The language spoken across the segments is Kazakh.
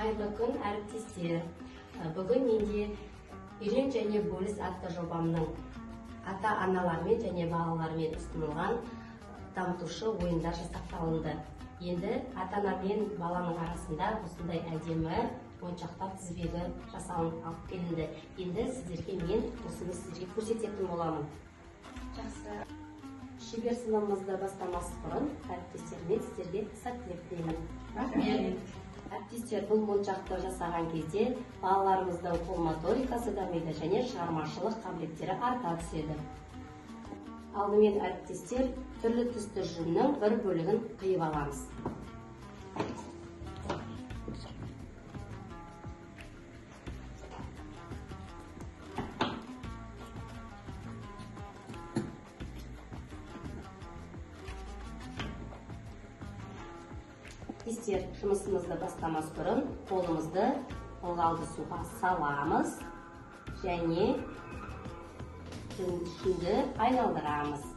Қайырлы күн, әріптестер. Бүгін менде «Үйрен және бөліс» атты жобамның ата-аналармен және балалармен ұсынылған дамытушы ойындар жасақталынды. Енді ата-ана мен баланың арасында осындай әдемі ойыншықтар тізбегі жасалынып алып келінді. Енді сіздерге мен осыны сіздерге көрсететін боламын. Жақсы. Шебер сыныбымызды бастамас бұрын әріптестермен сіздерге сәттілік тілеймін. Рахмет. Әріптестер, бұл моншақты жасаған кезде балаларымыздың қол моторикасы дамиды және шығармашылық қабілеттері арта түседі. Алдымен, әріптестер, түрлі түсті жүннің бір бөлігін қиып аламыз. Әріптестер, жұмысымызды бастамас бұрын қолымызды ылғалды суға саламыз және жүнді айналдырамыз.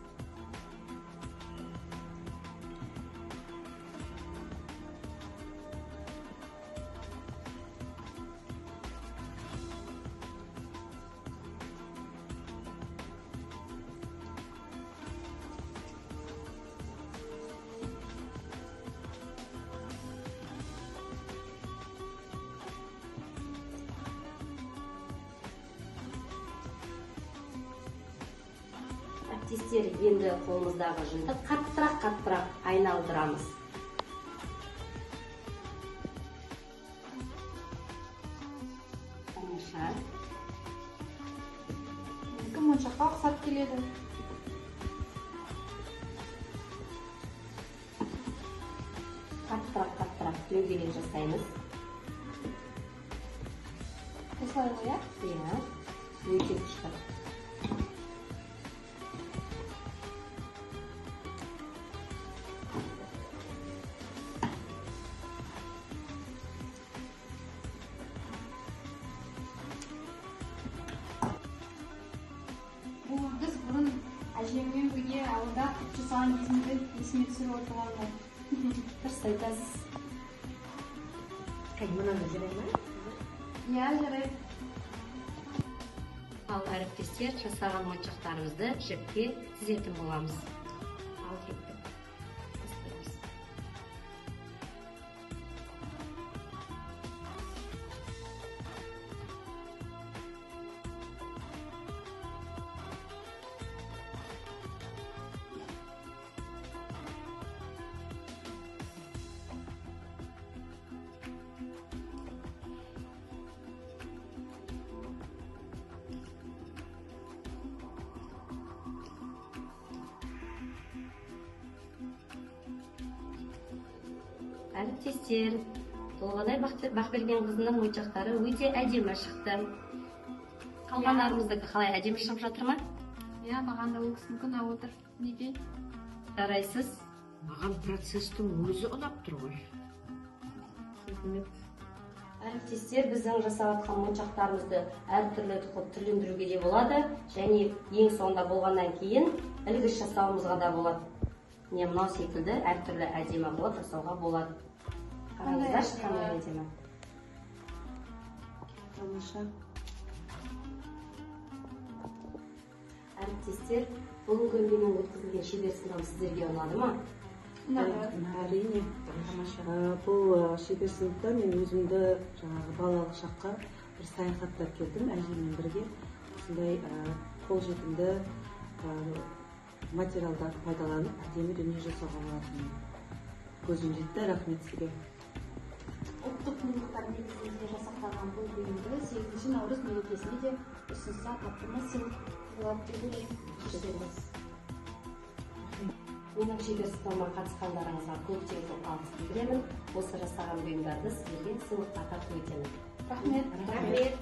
Әріптестер, енді қолымыздағы жүнді қаттырақ-қаттырақ айналдырамыз. Тамаша. Екі моншаққа ұқсап келеді. Қаттырақ-қаттырақ дөңгелек жасаймыз. Осылай ғой, иә? Иә, өте күшті. Бұл біз бұрын әжеммен бірге ауылда құрт жасаған кезімді есіме түсіріп отырғанмын. Дұрыс айтасыз. Қай, мынаны жарай ма? Иә, жарайды. Ал, әріптестер, жасаған моншақтарымызды жіпке тізетін боламыз. Ал, кеттік. Бастаймыз. Әріптестер, Толғанай Бақберген қызының моншақтары өте әдемі шықты. Қалғандарымыздікі қалай, әдемі шығып жатыр ма? Иә, маған да ол кісінікі ұнап отыр. Неге? Жарайсыз. Маған процесстің өзі ұнап тұр ғой. Рахмет. Әріптестер, біздің жасап жатқан моншақтарымызды әртүрлі қылып түрлендіруге де болады және ең соңында болғаннан кейін ілгіш жасауымызға да болады. Міне, мынау секілді әртүрлі әдемі қылып жасауға болады. Қараңыздаршы, қандай әдемі. Тамаша. Әріптестер, бүгінгі менің өткізілген шебер сыныбым сіздерге ұнады ма? Ұнады. Әрине. Тамаша. Бұл шебер сыныпта мен өзімді жаңағы балалық шаққа бір саяхаттап келдім әжеммен бірге. Осындай қолжетімді материалдарды пайдаланып әдемі дүние жасауға болатынын көзім жетті. Рахмет сізге. Ұлттық құндылықтар негізінде жасақталған бұл бұйымды 8 наурыз мерекесіне де ұсынса, таптырмас сыйлық болады деп ойлаймын. Менің шебер сыныбыма қатысқандарыңызға көптен көп алғыс білдіремін. Осы жасаған бұйымдарды сіздерге сыйлыққа тарту етемін. Рахмет. Рахмет.